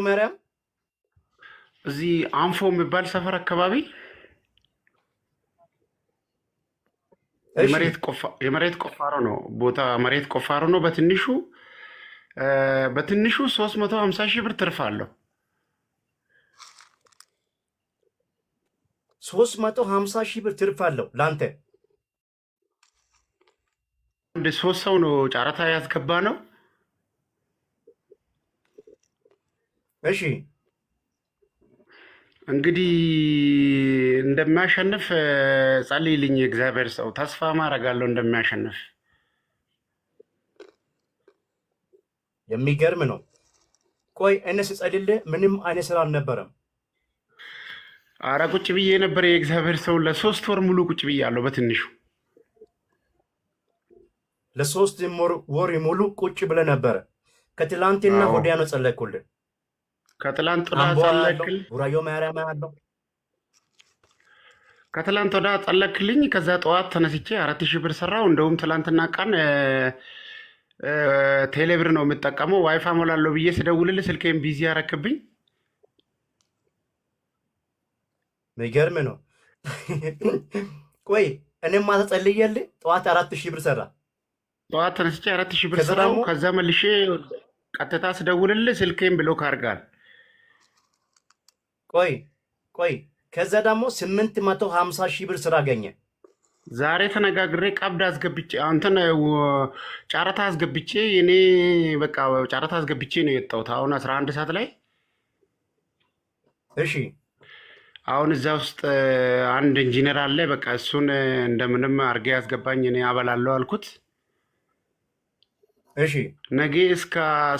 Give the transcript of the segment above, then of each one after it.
ማርያም። እዚህ አንፎ የሚባል ሰፈር አካባቢ። እሺ። የመሬት ቆፋሮ ነው ቦታ፣ መሬት ቆፋሮ ነው። በትንሹ 350,000 ብር ትርፍ አለው። 350,000 ብር ትርፍ አለው ለአንተ። አንድ ሶስት ሰው ነው ጨረታ ያስገባ ነው። እሺ። እንግዲህ እንደሚያሸንፍ ጸልይልኝ። እግዚአብሔር ሰው፣ ተስፋ ማድረጋለሁ እንደሚያሸንፍ። የሚገርም ነው። ቆይ፣ እኔ ስጸልይልህ ምንም አይነት ስራ አልነበረም። አረ ቁጭ ብዬ ነበር። የእግዚአብሔር ሰው፣ ለ3 ወር ሙሉ ቁጭ ብያለሁ በትንሹ። ለ3 ወር ሙሉ ቁጭ ብለህ ነበረ። ከትላንትና አዎ። ወዲያ ነው ጸለይኩልህ። ከትላንት ወዲያ አምቦ ያለው ጸለክል ቡራዮ ማርያም ያለው። ከትላንት ወዲያ ጸለክልኝ። ከዛ ጠዋት ተነስቼ 4,000 ብር ሰራው። እንደውም ትላንትና ቀን ቴሌብር ነው የምጠቀመው። ዋይፋ ሞላለሁ ብዬ ስደውልልህ ስልኬን busy ያረክብኝ። የሚገርም ነው። ቆይ፣ እኔም ማታ ጸልዬልህ ጠዋት 4,000 ብር ሰራ። ጠዋት ተነስቼ 4,000 ብር ከዛ ሰራው። ደግሞ ከዛ መልሼ ቀጥታ ስደውልልህ ስልኬን block አድርጋል። ቆይ ቆይ፣ ከዛ ደግሞ 850,000 ብር ስራ አገኘ። ዛሬ ተነጋግሬ ቀብድ አስገብቼ፣ አንተን ጨረታ አስገብቼ፣ እኔ በቃ ጨረታ አስገብቼ ነው የወጣሁት። አሁን 11 ሰዓት ላይ። እሺ። አሁን እዛ ውስጥ አንድ ኢንጂነር አለ። በቃ እሱን እንደምንም አድርጌ ያስገባኝ፣ እኔ አበላለሁ አልኩት። እሺ። ነገ እስከ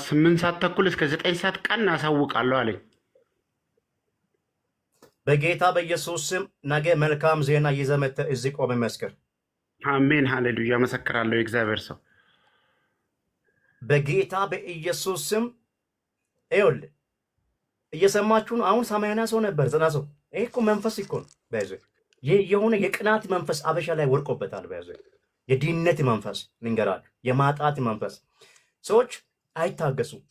8 ሰዓት ተኩል እስከ 9 ሰዓት ቀን አሳውቃለሁ አለኝ። በጌታ በኢየሱስ ስም ነገ መልካም ዜና ይዘህ መጥተህ እዚህ ቆመህ መስክር። አሜን፣ ሃሌሉያ። አመሰክራለሁ የእግዚአብሔር ሰው። በጌታ በኢየሱስ ስም። ይኸውልህ፣ እየሰማችሁ ነው። አሁን 80 ሰው ነበር፣ 90 ሰው። ይሄ እኮ መንፈስ እኮ ነው። በያዘ ይህ የሆነ የቅናት መንፈስ አበሻ ላይ ወርቆበታል። በያዘ የድህነት መንፈስ ልንገራችሁ፣ የማጣት መንፈስ፣ ሰዎች አይታገሱም።